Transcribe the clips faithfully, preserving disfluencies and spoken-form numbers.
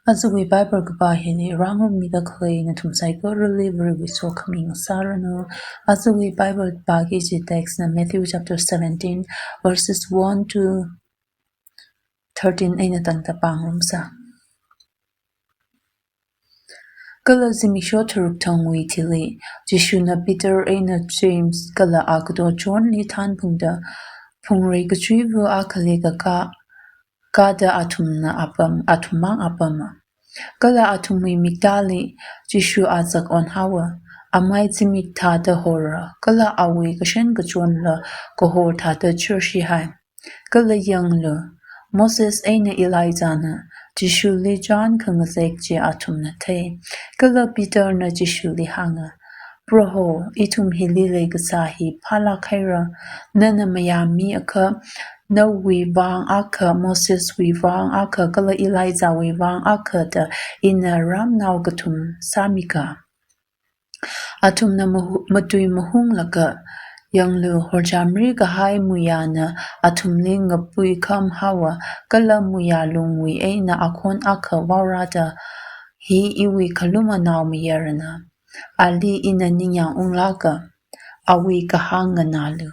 Ajawui Bible kapā hili rāngarummida khalei nathum saikorali Varewui sokhami ngasāranu. Ajawui Bible pāki kaji text na Matthew chapter seventeen, verses one to thirteen eina tangda pāngarumsa. Kala zimiksho tharuk thangwui thili, Jishuna Peter eina James kala agato Johnli thanphungda, phungrei kachuiva akhali kakā, kāda athumna apam, athum mang apama. Kala athumwui miktāli Jishu azak onhaowa, amai zimik thāda hora, kala awui kashan kachonla kahor thāda churshihai. Kala yanglu, Moses eina Elijahna Jishuli chān khangazek chi athumna thei. Kala Peterna Jishuli hānga, Proho, ithum hili leikasā hi phālāk haira. Nana mayāmi akha, nawui vang akha, Moseswui vang akha, kala Elijahwui vang akha da ina ramnao kathum sāmika. Athumna mahu-, matui mahunglaga, yanglu, horchamri kahai muiyana athumli ngapui kham haowa, kala muiya lungwui eina akhon akha vaorāda, Hi iwui khaluma naomayarana. Ali ina ningyāng unglāka, awui kahāng nganālu.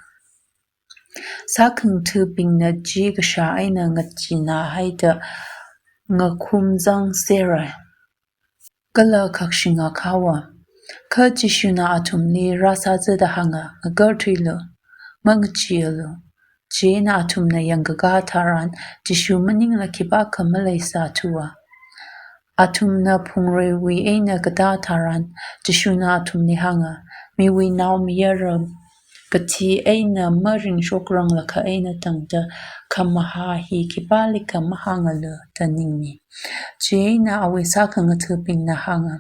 Sākhangathabingna chi kashā eina ngacheenā haida ngakhumzang sera. Kala khakshingak haowa. Kha Jishuna athumli rāsāzada hānga, Ngakarthuilu, mangacheealu. Chieina athumna yangkakā tharan, Jishu maningla khipākha maleisāthuwa. Athumna phungreiwui eina katā tharan, Jishuna athumli hānga, Miwui Naomayara kathi eina maringshokranglakha eina tangda, khamahā hi khipālikha mahāngalu da ningmi. Chieina awui sākhangathabingna hānga,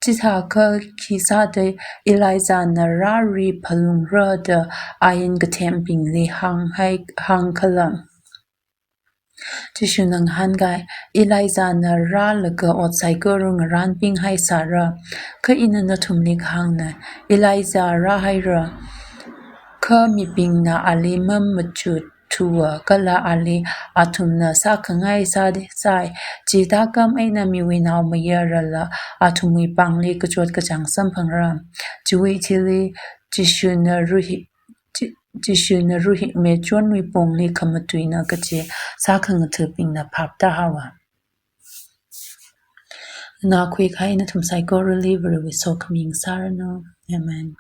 Chithākha khisāda Elijahna rāri phalungra da ain kathembingli hānghai, hāngkhala? Jishuna ngahānkai, Elijahna rālaga ot saikora ngarānpinghaisāra. Kha ina nathumli kahāngna, Elijah rāhaira, kha mibingna ali mamachut thuwa, kala ali athumna sākhangai sāda sāi. Chithākam eina Miwui Naomayarala athumwui pāngli kachot kachāng samphangra. Chiwui thili Jishuna ruhi-, Ji-, Jishuna ruhikme Johnwui pongli khamatuina kaji sākhangathabingna phaptāhaowa. Nakhui kahai nathum saikorali Varewui sokhami ngasāranu. Amen.